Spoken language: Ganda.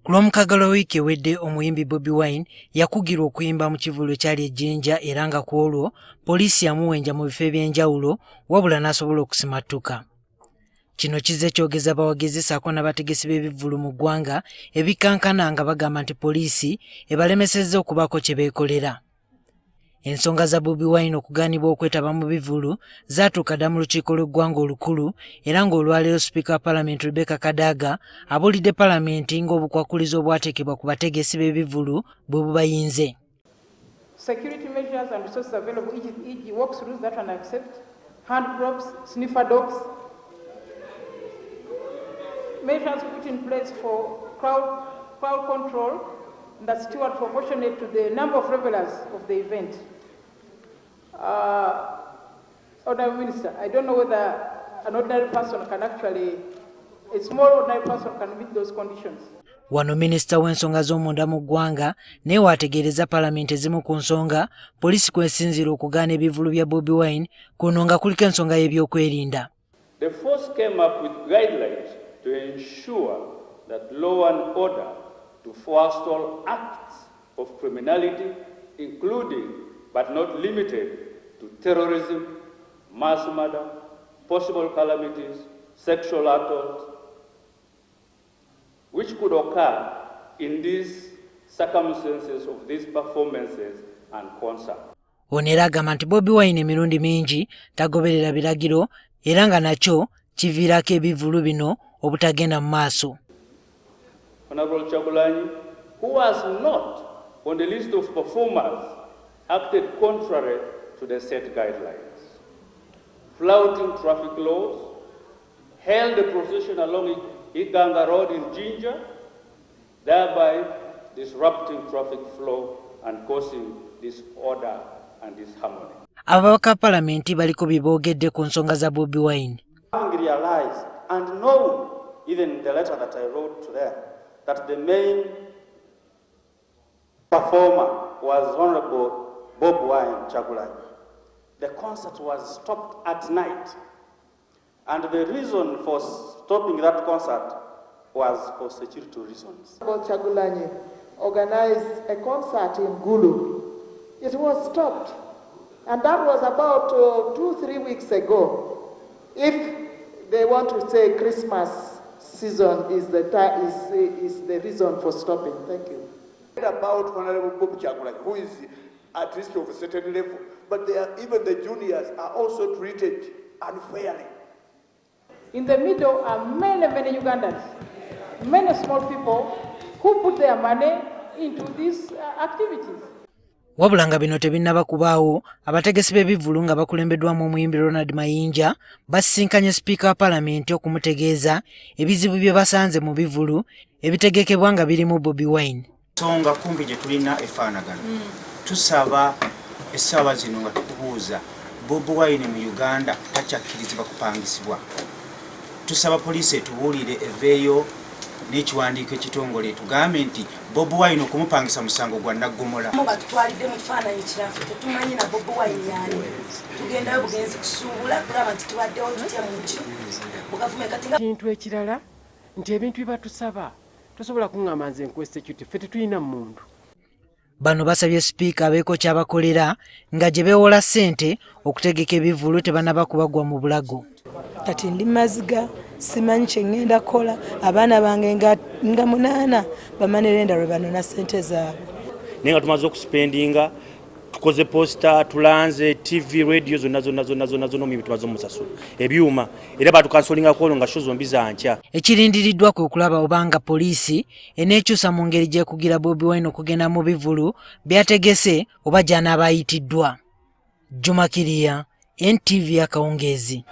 Ku Lwomukaaga lwa wiiki ewedde, omuyimbi Bobi Wine yakugirwa okuyimba mu kivvulu ekyali e Jinja, era nga ku olwo poliisi yamuwenja mu bifo eby'enjawulo, wabula n'asobola okusimattuka. Kino kizze kyogeza abawagizi ssaako n'abategesi b'ebivvulu mu ggwanga ebikankana, nga bagamba nti poliisi ebalemesezza okubaako kye beekolera. Ensonga za Bobi Wine okugaanibwa okwetaba mu bivvulu zaatuuka dda mu lukiiko lw'eggwanga olukulu, era ng'olwaleero sipiika wa palamenti Rebecca Kadaga abuulidde palamenti ng'obukwakkulizo obwateekebwa ku bategesi b'ebivvulu bwe bubayinze. Security measures and resources available, e.g. walkthroughs that one accept, hand probes, sniffer dogs, measures put in place for crowd control that steward proportionate to the number of revelers of the event. Honorable Minister, I don't know whether an ordinary person can actually, a small ordinary person can meet those conditions. Wano minisita w'ensonga z'omunda mu ggwanga naye waategeereza palamenti ezimu ku nsonga poliisi kwesinziira okugaana ebivvulu bya Bobi Wine, kuno nga kuliko ensonga y'ebyokwerinda. The force came up with guidelines to ensure that law and order to forestall acts of criminality, including but not limited to terrorism, mass murder, possible calamities, sexual assault, which could occur in these circumstances of these performances and concerts. Ono era agamba nti Bobi Wine emirundi mingi tagoberera biragiro, era nga nakyo kiviirako ebivvulu bino obutagenda mu maaso. Honorable Kyagulanyi, who was not on the list of performers, acted contrary to the set guidelines, flouting traffic laws, held a procession along Iganga Road in Jinja, thereby disrupting traffic flow and causing disorder and disharmony. Ababaka palamenti baliko bye boogedde ku nsonga za Bobi Wine. Having realized and known, even in the letter that I wrote to them, that the main performer was Honorable Bobi Wine Kyagulanyi, the concert was stopped at night. And the reason for stopping that concert was for security reasons. Kyagulanyi organized a concert in Gulu. It was stopped. And that was about 2, 3 weeks ago. If they want to say Christmas season is the reason for stopping. Thank you. About Honorable Bob Kyagulanyi, who is at least of a certain level, but they are, even the juniors are also treated unfairly. In the middle are many, many Ugandans, many small people who put their money into these activities. Wabula nga bino tebinnaba kubaawo, abategesi b'ebivvulu nga bakulembeddwamu omuyimbi Ronald Mayinja basisinkanye sipiika wa palamenti okumutegeeza ebizibu bye basanze mu bivvulu ebitegekebwa nga birimu Bobi Wine. Nsonga kumpi gye tulina efaanagana. Tusaba essaawa zino nga tukubuuza, Bobi Wine mu Uganda takyakkirizibwa kupangisibwa. Tusaba poliisi etubuulire, eveeyo n'ekiwandiiko ekitongole etugambe nti Bobi Wine okumupangisa musango gwa naggomola. Batutwalidde mu kifaananyi kiraffe, tetumanyi na Bobi Wine yani. Tugendayo bugenzi kusuubula kulaba nti tubaddewo tutya muki mu gavumenti kati nga. Kintu ekirala nti ebintu bye batusaba, tosobola kuŋŋamba nze nkuwe security, ffe tetulina muntu. Bano basabye sipiika abeeko kyabakolera nga gye beewola ssente okutegeka ebivvulu tebannaba kubagwa mu bulago. Kati ndi maziga, simanyi kye ŋŋenda kukola. Abaana bange nga munaana ba money lender lwe banona ssente zaabwe. Naye nga tumaze okuspendinga, tukoze poster, tulanze TV, radio, zonna zonna zonna zonna zonna, omuyimbi tumaze omusasula, ebyuma, era batucancelingako olwo nga show zombi zankya. Ekirindiriddwa kwe kulaba obanga poliisi eneekyusa mu ngeri gyekugira Bobi Wine okugenda mu bivvulu byategese oba gy'anaaba ayitiddwa. Juma Kiriya, NTV, akawungeezi.